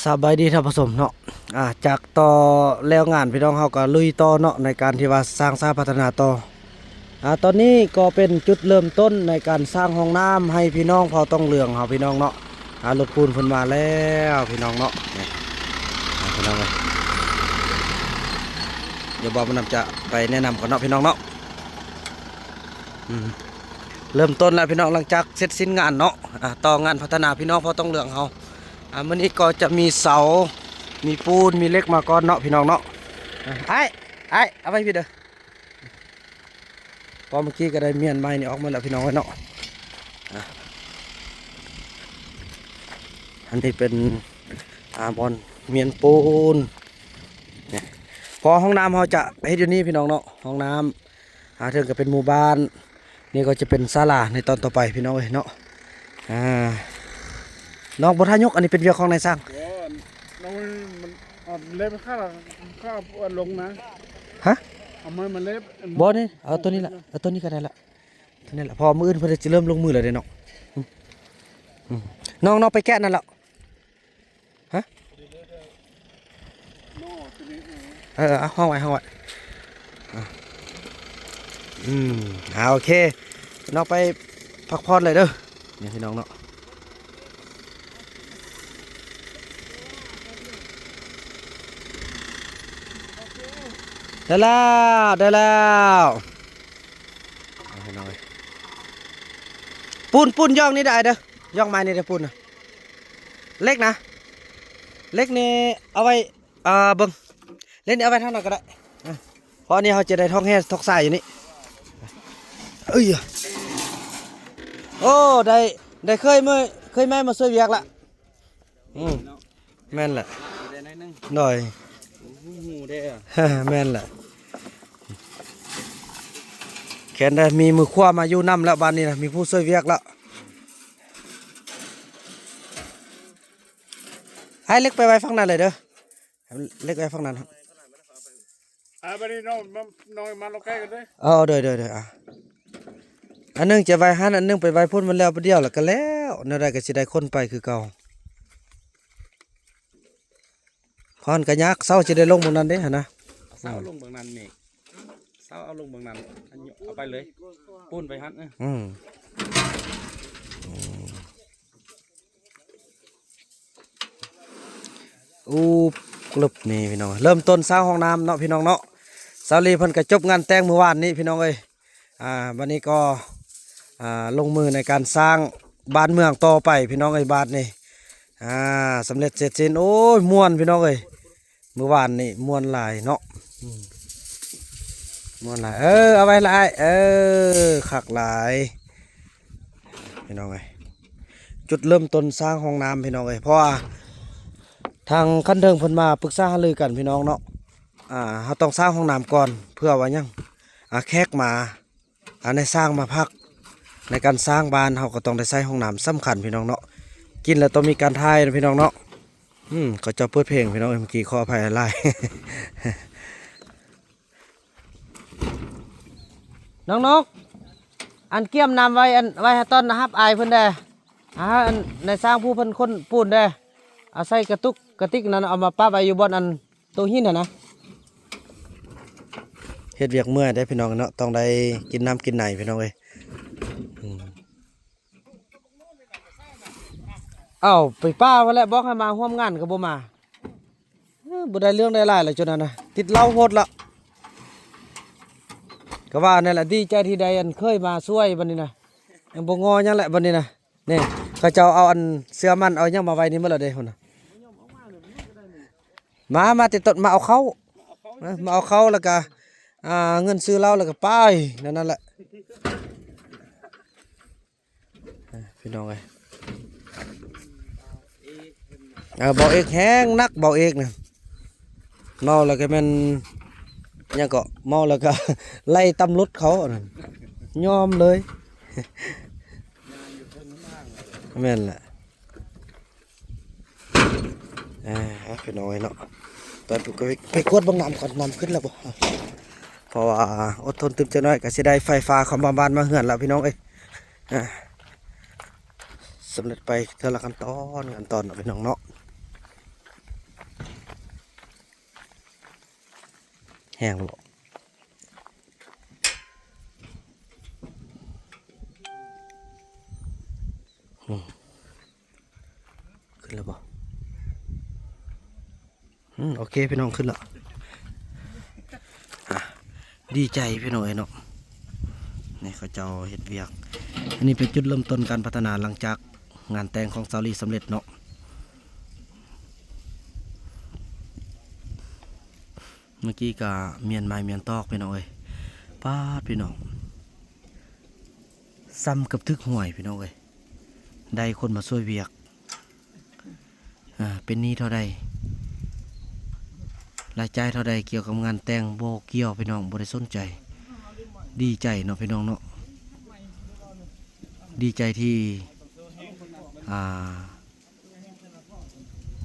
ສະບາຍດີທ່ານຜູ້ຊົມເນາະ ອາ ຈາກຕໍ່ແລ້ວງານ ພີ່ນ້ອງເຮົາກໍລຸຍຕໍ່ເນາະ ໃນການທີ່ວ່າສ້າງສາພັດທະນາຕໍ່. ອາ ຕອນນີ້ກໍເປັນຈຸດເລີ່ມຕົ້ນໃນການສ້າງຫ້ອງນ້ຳໃຫ້ພີ່ນ້ອງເຜົ່າຕອງເຫຼືອງເຮົາ ພີ່ນ້ອງເນາະ. ອາ ລົດປູນເພິ່ນມາແລ້ວ ພີ່ນ້ອງເນາະ ນີ້ ອາ ພີ່ນ້ອງເອີຍ ດຽວບ່າວບຸນນຳຈະໄປແນະນຳກ່ອນເນາະ ພີ່ນ້ອງເນາະ. ອືມ ເລີ່ມຕົ້ນແລ້ວ ພີ່ນ້ອງ ຫຼັງຈາກເສັດສິ້ນງານເນາະ ອາ ຕໍ່ງານພັດທະນາ ພີ່ນ້ອງເຜົ່າຕອງເຫຼືອງເຮົາ. ອາ ມື້ນີ້ກໍຈະມີເສົາ ມີປູນ ມີເຫຼັກມາກ່ອນເນາະ ພີ່ນ້ອງເນາະ. ອາ ອ້າຍ ອ້າຍ ເອົາໄວ້ພີ້ເດີ ເພາະເມື່ອກີ້ກໍໄດ້ມ້ຽນໄມ້ນີ້ອອກໝົດແລ້ວ ພີ່ນ້ອງເອີຍເນາະ. ອາ ອັນນີ້ເປັນ ອາ ບ່ອນມ້ຽນປູນ ນີ້ ເພາະຫ້ອງນ້ຳເຮົາຈະເຮັດຢູ່ນີ້ ພີ່ນ້ອງເນາະ ຫ້ອງນ້ຳ ອາ ເທິງກໍເປັນໝູ່ບ້ານ ນີ້ກໍຈະເປັນສາລາໃນຕອນຕໍ່ໄປ ພີ່ນ້ອງເອີຍເນາະ. ອາ ນ້ອງບໍ່ທ່າຍົກ ອັນນີ້ເປັນວຽກຂອງນາຍຊ່າງ. ບໍ່ ນ້ອງມັນ ເລັບຂ້າ ຂ້າລົງນະ. ຮະ? ເອົາໄມ້ມາເລັບ. ບໍ່ ນີ້ ເອົາໂຕນີ້ລະ ເອົາໂຕນີ້ກໍໄດ້ລະ ໂຕນີ້ລະ ເພາະວ່າມື້ອື່ນເພິ່ນຊິເລີ່ມລົງມືແລ້ວເດ້ນ້ອງ. ອືມ ອືມ ນ້ອງ ນ້ອງໄປແກະນັ້ນລະ. ຮະ? ເອີ ເອົາ ຫ້ອງໄວ້ ຫ້ອງໄວ້. ອາ ອືມ ອາ ໂອເຄ ນ້ອງໄປພັກຜ່ອນເລີຍເດີ ນີ້ ພີ່ນ້ອງເນາະ. ໄດ້ແລ້ວ ໄດ້ແລ້ວ ພີ່ນ້ອງເອີຍ. ປູນ ປູນ ຢອກນີ້ໄດ້ເດີ ຢອກໄມ້ນີ້ເດີ ປູນນະ. ເຫຼັກນະ ເຫຼັກນີ້ເອົາໄວ້ ເອີ ເບິ່ງ ເຫຼັກນີ້ເອົາໄວ້ທາງນັ້ນກໍໄດ້ ອາ ເພາະອັນນີ້ເຮົາຈະໄດ້ຖອກແຮ່ຖອກຊາຍຢູ່ນີ້. ເອີຍ ໂອ້ ໄດ້ ໄດ້ເຄີຍມາ ເຄີຍໃໝ່ມາຊ່ວຍວຽກລະ. ອືມ ແມ່ນແຫຼະ ໄດ້ໜ້ອຍໜຶ່ງ ໂດຍ ຮູ້ເດ້ ແມ່ນແຫຼະ ແຄ່ນໄດ້ມີມືຂວາມາຢູ່ນຳແລ້ວ ບາດນີ້ນະ ມີຜູ້ຊ່ວຍວຽກແລ້ວ. ໃຫ້ເຫຼັກໄປໄວ້ຝັ່ງນັ້ນເລີຍເດີ ເຫຼັກໄວ້ຝັ່ງນັ້ນ. ອ່າ ບັດນີ້ນ້ອງມາ ນ້ອງມາເລາະໃກ້ກັນເດີ. ເອີ ໂດຍ ໂດຍ ໂດຍ ອ່າ ອັນໜຶ່ງຈະໄວ້ຫັ້ນ ອັນໜຶ່ງໄປໄວ້ພຸ້ນ ມັນແລ້ວບາດດຽວລະກະແລ້ວ ແນວໃດກະຊິໄດ້ຂົນໄປຄືເກົ່າ. ເພາະຫັ້ນກະຍາກ ເສົາຊິໄດ້ລົງເບິ່ງນັ້ນເດ້ຫັ້ນນະ. ເສົາລົງເບິ່ງນັ້ນເມກ ເສົາເອົາລົງເບິ່ງນັ້ນ ເອົາໄປເລີຍ ປູນໄປຫັ້ນ. ອືມ ອືມ ອືມ ອູບ ກລຶບ ນີ້ພີ່ນ້ອງ ເລີ່ມຕົ້ນສ້າງຫ້ອງນ້ຳເນາະ ພີ່ນ້ອງເນາະ. ສາວລີເພິ່ນກໍຈົບງານແຕ່ງມື້ວານນີ້ ພີ່ນ້ອງເອີຍ. ອ່າ ບັດນີ້ກໍ ອ່າ ລົງມືໃນການສ້າງບ້ານເມືອງຕໍ່ໄປ ພີ່ນ້ອງເອີຍ ບາດນີ້. ອ່າ ສຳເລັດເສັດສິ້ນ ໂອ້ຍ ມ່ວນ ພີ່ນ້ອງເອີຍ. ມື້ວານນີ້ມ່ວນຫຼາຍເນາະ ອືມ ມ່ວນຫຼາຍ. ເອີ ເອົາໄວ້ລະອ້າຍ ເອີ ຄັກຫຼາຍ ພີ່ນ້ອງເອີຍ. ຈຸດເລີ່ມຕົ້ນສ້າງຫ້ອງນ້ຳ ພີ່ນ້ອງເອີຍ ເພາະວ່າທາງຂັ້ນເທິງເພິ່ນມາປຶກສາຫາລືກັນ ພີ່ນ້ອງເນາະ. ອ່າ ເຮົາຕ້ອງສ້າງຫ້ອງນ້ຳກ່ອນ ເພື່ອວ່າຫຍັງ ອ່າ ແຂກມາ ອັນໃດສ້າງມາພັກ ໃນການສ້າງບ້ານເຮົາກໍຕ້ອງໄດ້ໃຊ້ຫ້ອງນ້ຳ ສຳຄັນ ພີ່ນ້ອງເນາະ. ກິນແລ້ວຕ້ອງມີການຖ່າຍນະ ພີ່ນ້ອງເນາະ. ອືມ ເຂົາເຈົ້າເປີດເພງ ພີ່ນ້ອງເອີຍ ເມື່ອກີ້ຂໍອະໄພຫຼາຍໆ. ນ້ອງນົກ ອັນກຽມນ້ຳໄວ້ ອັນໄວ້ໃຫ້ຕອນຮັບອາຍເພິ່ນແດ່. ອ່າ ອັນນາຍຊ່າງຜູ້ເພິ່ນຂົນປູນແດ່ ເອົາໃສ່ກະຕຸກກະຕິກນັ້ນ ເອົາມາປະໄວ້ຢູ່ບ່ອນອັນ ໂຕະຫີນຫັ້ນນະ. ເຮັດວຽກເມື່ອຍເດ້ພີ່ນ້ອງເນາະ ຕ້ອງໄດ້ກິນນ້ຳກິນໃນພີ່ນ້ອງເອີຍ. ອືມ ເອົາໄປປ່າພຸ້ນແຫຼະ ບອກໃຫ້ມາຮ່ວມງານກໍບໍ່ມາ. ເອີ ບໍ່ໄດ້ເລື່ອງໄດ້ລາວລະຈຸດນັ້ນນະ ຕິດເຫຼົ້າໂພດລະ. ກໍວ່ານັ້ນລະ ດີໃຈທີ່ໄດ້ອັນເຄີຍມາຊ່ວຍບັດນີ້ນະ ຍັງບໍ່ງໍຫຍັງແຫຼະບັດນີ້ນະ. ນີ້ ເຂົາເຈົ້າເອົາອັນເສື້ອມັນເອົາຫຍັງມາໄວ້ນີ້ໝົດແລ້ວເດ້ພຸ້ນນະ. ມາ ມາແຕ່ຕົ້ນ ມາເອົາເຂົ້າ ເອີ ມາເອົາເຂົ້າ ແລ້ວກະ ອ່າ ເງິນຊື້ເຫຼົ້າ ແລ້ວກະໄປນັ້ນ ນັ້ນແຫຼະ ເອີ ພີ່ນ້ອງເອີຍ. ເອີ ເບົາເອກແຮງໜັກ ເບົາເອກນະ ເມົາແລ້ວກໍແມ່ນ ຫຍັງເກາະ ເມົາແລ້ວກໍໄລ່ຕຳລົດເຂົາ ອັນນັ້ນ ຍອມເລີຍ. ແມ່ນແຫຼະ ເອີ ພີ່ນ້ອງເອີຍເນາະ ໄປ ໄປກວດເບິ່ງນ້ຳກ່ອນ ນ້ຳຂຶ້ນແລ້ວບໍ່. ເພາະວ່າອົດທົນຕື່ມຈັກໜ້ອຍ ກໍຊິໄດ້ໄຟຟ້າເຂົ້າມາບ້ານມາເຮືອນແລ້ວ ພີ່ນ້ອງເອີຍ. ອ່າ ສຳເລັດໄປເທື່ອລະຂັ້ນຕອນ ຂັ້ນຕອນເນາະ ພີ່ນ້ອງເນາະ. ແຮງແລ້ວບໍ່? ອືມ ຂຶ້ນແລ້ວບໍ່? ອືມ ໂອເຄພີ່ນ້ອງ ຂຶ້ນແລ້ວ. ອ່ະ ດີໃຈພີ່ນ້ອງເອີຍເນາະ ນີ້ເຂົາເຈົ້າເຮັດວຽກ. ອັນນີ້ເປັນຈຸດເລີ່ມຕົ້ນການພັດທະນາ ຫຼັງຈາກງານແຕ່ງຂອງສາວລີສຳເລັດເນາະ. ເມື່ອກີ້ກະມ້ຽນໄມ້ມ້ຽນຕອກພີ່ນ້ອງເອີຍ. ປາດ ພີ່ນ້ອງ ສ່ຳກັບຖືກຫວຍພີ່ນ້ອງເອີຍ. ໄດ້ຄົນມາຊ່ວຍວຽກ ອ່າ ເປັນໜີ້ເທົ່າໃດ ລາຍຈ່າຍເທົ່າໃດ ກ່ຽວກັບງານແຕ່ງ ບໍ່ກ່ຽວພີ່ນ້ອງ ບໍ່ໄດ້ສົນໃຈ. ດີໃຈເນາະພີ່ນ້ອງເນາະ ດີໃຈທີ່ ອ່າ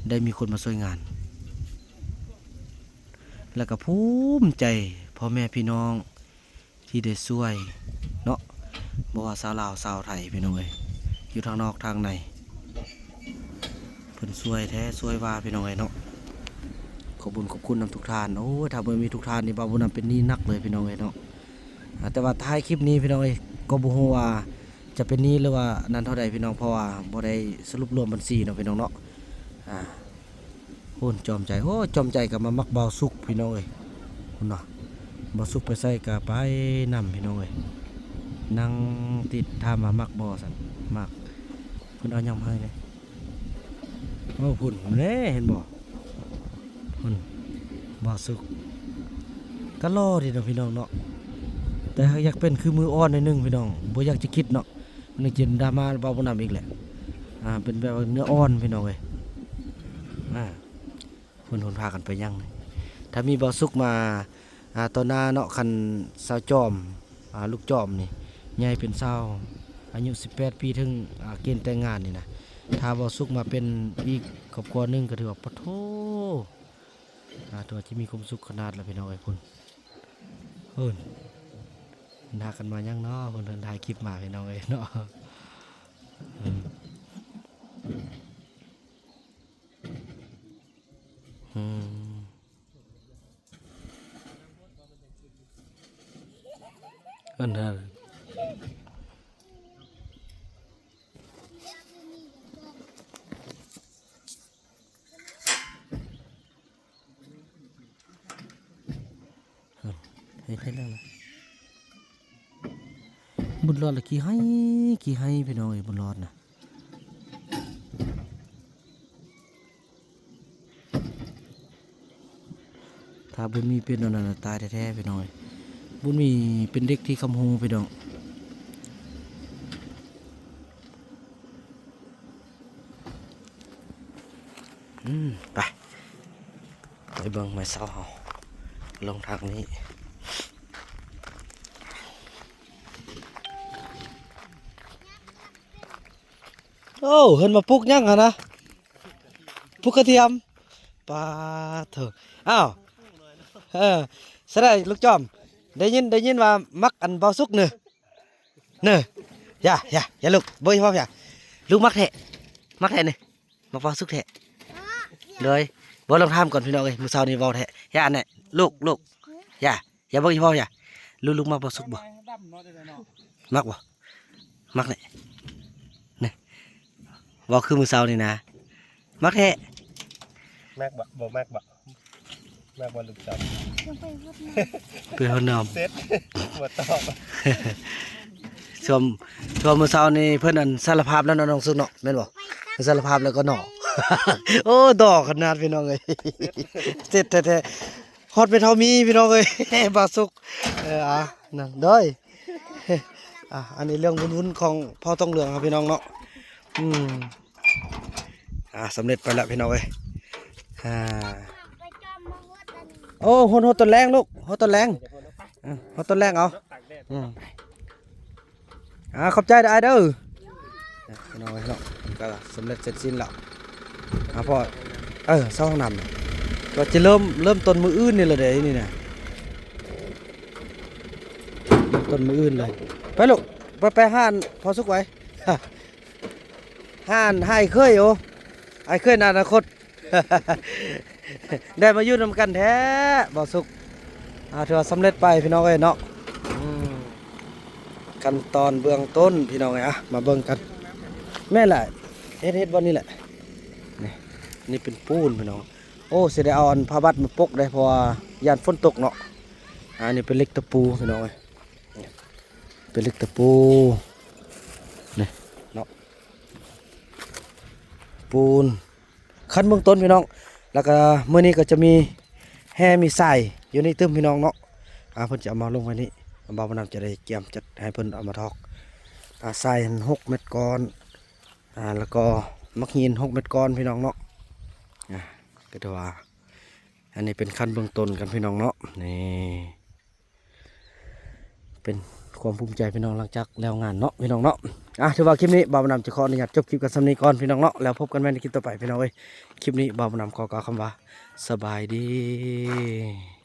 ໄດ້ມີຄົນມາຊ່ວຍງານ ແລ້ວກໍພູມໃຈພໍ່ແມ່ພີ່ນ້ອງທີ່ໄດ້ຊ່ວຍເນາະ ບໍ່ວ່າຊາວລາວຊາວໄທພີ່ນ້ອງເອີຍ ຢູ່ທາງນອກທາງໃນ ເພິ່ນຊ່ວຍແທ້ຊ່ວຍວ່າພີ່ນ້ອງເອີຍເນາະ. ຂອບບຸນຂອບຄຸນນຳທຸກທ່ານ. ໂອ້ຍ ຖ້າບໍ່ມີທຸກທ່ານນີ້ ບ່າວບຸນນຳເປັນໜີ້ໜັກເລີຍພີ່ນ້ອງເອີຍເນາະ. ອ່າ ແຕ່ວ່າທ້າຍຄລິບນີ້ພີ່ນ້ອງເອີຍ ກໍບໍ່ຮູ້ວ່າຈະເປັນໜີ້ ຫຼືວ່ານັ້ນເທົ່າໃດພີ່ນ້ອງ ເພາະວ່າບໍ່ໄດ້ສະຫຼຸບລວມບັນຊີເນາະພີ່ນ້ອງເນາະ. ອ່າ ໂອ້ ຈອມໃຈ ໂອ້ ຈອມໃຈກໍມາມັກບ່າວສຸກພີ່ນ້ອງເອີຍ. ພຸ້ນນະ ບ່າວສຸກໄປໃສກໍໄປນຳພີ່ນ້ອງເອີຍ. ນັ່ງຕິດ ຖາມວ່າມັກບໍ່ຊັ້ນ ມັກ. ເພິ່ນເອົາຫຍັງມາໃຫ້ເດ້? ໂອ້ ພຸ້ນແດ່ ເຫັນບໍ່? ພຸ້ນ ບ່າວສຸກ ກະຫຼໍ່ດີເນາະພີ່ນ້ອງເນາະ ແຕ່ຫາກຢາກເປັນຄືມືອ່ອນໜ້ອຍໜຶ່ງພີ່ນ້ອງ ບໍ່ຢາກຈະຄິດເນາະ. ນີ້ຈິນດາມາເວົ້າບໍ່ນຳອີກແຫຼະ. ອ່າ ເປັນແບບວ່າເນື້ອອ່ອນພີ່ນ້ອງເອີຍ. ອ່າ ເພິ່ນ ເພິ່ນພາກັນໄປຫຍັງ? ຖ້າມີບ່າວສຸກມາ ອ່າ ຕໍ່ໜ້າເນາະ ຄັນສາວຈອມ ອ່າ ລູກຈອມນີ້ ໃຫຍ່ເປັນສາວ ອາຍຸສິບແປດປີ ເຖິງ ອ່າ ເກນແຕ່ງງານນີ້ນະ ຖ້າບ່າວສຸກມາເປັນອີກຄອບຄົວໜຶ່ງ ກໍຖືວ່າ ປະໂທ ອ່າ ຖືວ່າຈະມີຄວາມສຸກຂະໜາດລະພີ່ນ້ອງເອີຍ. ພຸ້ນ ເພິ່ນ ເພິ່ນພາກັນມາຫຍັງເນາະ? ເພິ່ນ ເພິ່ນຖ່າຍຄລິບມາພີ່ນ້ອງເອີຍເນາະ. ອືມ ອືມ ອັນນັ້ນ ເຮັດ ເຮັດແລ້ວນະ ບຸນລອດລະຂີ້ໄຫ້ ຂີ້ໄຫ້ພີ່ນ້ອງເອີຍ ບຸນລອດນະ. ຖ້າບຸນມີເປັນອັນນັ້ນນະ ຕາຍແທ້ໆ ພີ່ນ້ອງເອີຍ. ບຸນມີເປັນເດັກທີ່ຄຳຮູ້ພີ່ນ້ອງ. ອືມ ໄປ ໄປເບິ່ງໄມ້ເສົາເຮົາ ລົງທາງນີ້. ໂອ້ ເພິ່ນມາປູກຫຍັງຫັ້ນນະ? ປູກກະທຽມ. ປາດໂທ້ ອ້າວ ເອີ ສະໄດ ລູກຈອມ ໄດ້ຍິນ ໄດ້ຍິນວ່າມັກອັນເບົາສຸກເນີ ເນີ ຢ່າ ຢ່າ ຢ່າລູກ ເບິ່ງອີ່ພໍ່ ຢ່າ ລູກມັກແທ້ ມັກແທ້ນີ້ ມັກເບົາສຸກແທ້. ໂດຍ ບໍ່ ລອງຖາມກ່ອນພີ່ນ້ອງເອີຍ ມື້ເຊົ້ານີ້ເວົ້າແທ້ ຢ່າອັນນັ້ນ ລູກ ລູກ ຢ່າ ຢ່າເບິ່ງອີ່ພໍ່ ຢ່າ ລູກ ລູກມັກເບົາສຸກບໍ່? ມັກບໍ່? ມັກແຫຼະ ນີ້ ເວົ້າຄືມື້ເຊົ້ານີ້ນະ ມັກແທ້ ມັກບໍ່? ບໍ່ມັກບໍ່? ມັກບໍ່ລູກສາວ? ໄປຫົດນ້ຳ ເສັດ ບໍ່ຕອບ. ຊ່ວງ ຊ່ວງມື້ເຊົ້ານີ້ເພິ່ນອັນສາລະພາບແລ້ວເນາະ ນ້ອງສຸກເນາະ ແມ່ນບໍ່? ສາລະພາບແລ້ວກໍເນາະ ໂອ້ ດອກຂະໜາດພີ່ນ້ອງເອີຍ ເສັດແທ້ໆ. ຮອດແມ່ເຖົ້າມີພີ່ນ້ອງເອີຍ ບ່າວສຸກ ເອີ ອ່າ ນັ້ນ ໂດຍ ອ່າ ອັນນີ້ເລື່ອງວຸ້ນໆຂອງພໍ່ທອງເຫຼືອງເຮົາພີ່ນ້ອງເນາະ. ອືມ ອ່າ ສຳເລັດໄປແລ້ວພີ່ນ້ອງເອີຍ ອ່າ ໂອ້ ຫົດ ຫົດຕອນແລງລູກ ຫົດຕອນແລງ ເອີ ຫົດຕອນແລງເອົາ ອືມ. ອ່າ ຂອບໃຈເດີອ້າຍເດີ ພີ່ນ້ອງເອີຍເນາະ ມັນກໍສຳເລັດເສັດສິ້ນແລ້ວ ອ່າ ພໍ ເອີ ເຊົາຫ້ອງນ້ຳ ກໍຈະເລີ່ມ ເລີ່ມຕົ້ນມື້ອື່ນນີ້ແຫຼະເດ້ ນີ້ນະ ເລີ່ມຕົ້ນມື້ອື່ນເລີຍ. ໄປລູກ ໄປ ໄປຫາພໍ່ສຸກໄວ້ ຫາ ຫາອ້າຍເຂີຍ ໂອ ອ້າຍເຂີຍໃນອະນາຄົດ. ໄດ້ມາຢູ່ນຳກັນແທ້ ບ່າວສຸກ ອ່າ ຖືວ່າສຳເລັດໄປພີ່ນ້ອງເອີຍເນາະ. ອືມ ຂັ້ນຕອນເບື້ອງຕົ້ນພີ່ນ້ອງເອີຍ ອ່ະ ມາເບິ່ງກັນ. ແມ່ນແຫຼະ ເຮັດ ເຮັດບ່ອນນີ້ແຫຼະ. ນີ້ ນີ້ເປັນປູນພີ່ນ້ອງ. ໂອ້ ຊິໄດ້ເອົາອັນຜ້າບັດມາປົກໄດ໋ ເພາະວ່າຢ້ານຝົນຕົກເນາະ. ອ່າ ນີ້ເປັນເຫຼັກຕະປູພີ່ນ້ອງເອີຍ ເປັນເຫຼັກຕະປູ ນີ້ເນາະ ປູນ ຂັ້ນເບື້ອງຕົ້ນພີ່ນ້ອງ. ແລ້ວກໍມື້ນີ້ກໍຈະມີແຮ່ມີຊາຍຢູ່ນີ້ຕື່ມພີ່ນ້ອງເນາະ. ອ່າ ເພິ່ນຈະເອົາມາລົງໄວ້ນີ້ ບ່າວບຸນນຳຈະໄດ້ກຽມຈັດໃຫ້ເພິ່ນເອົາມາຖອກ. ອ່າ ຊາຍຫັ້ນຫົກເມັດກ້ອນ ອ່າ ແລ້ວກໍໝາກຫີນຫົກເມັດກ້ອນພີ່ນ້ອງເນາະ. ອ່າ ກໍຖືວ່າ ອັນນີ້ເປັນຂັ້ນເບື້ອງຕົ້ນກັນພີ່ນ້ອງເນາະ. ນີ້ ເປັນຄວາມພູມໃຈພີ່ນ້ອງ ຫຼັງຈາກແລ້ວງານເນາະພີ່ນ້ອງເນາະ. ອ່ະ ຖືວ່າຄລິບນີ້ບ່າວບຸນນຳຈະຂໍອະນຸຍາດຈົບຄລິບກັນສ່ຳນີ້ກ່ອນພີ່ນ້ອງເນາະ. ແລ້ວພົບກັນໃໝ່ໃນຄລິບຕໍ່ໄປພີ່ນ້ອງເອີຍ. ຄລິບນີ້ບ່າວບຸນນຳຂໍກ່າວຄຳວ່າ ສະບາຍດີ.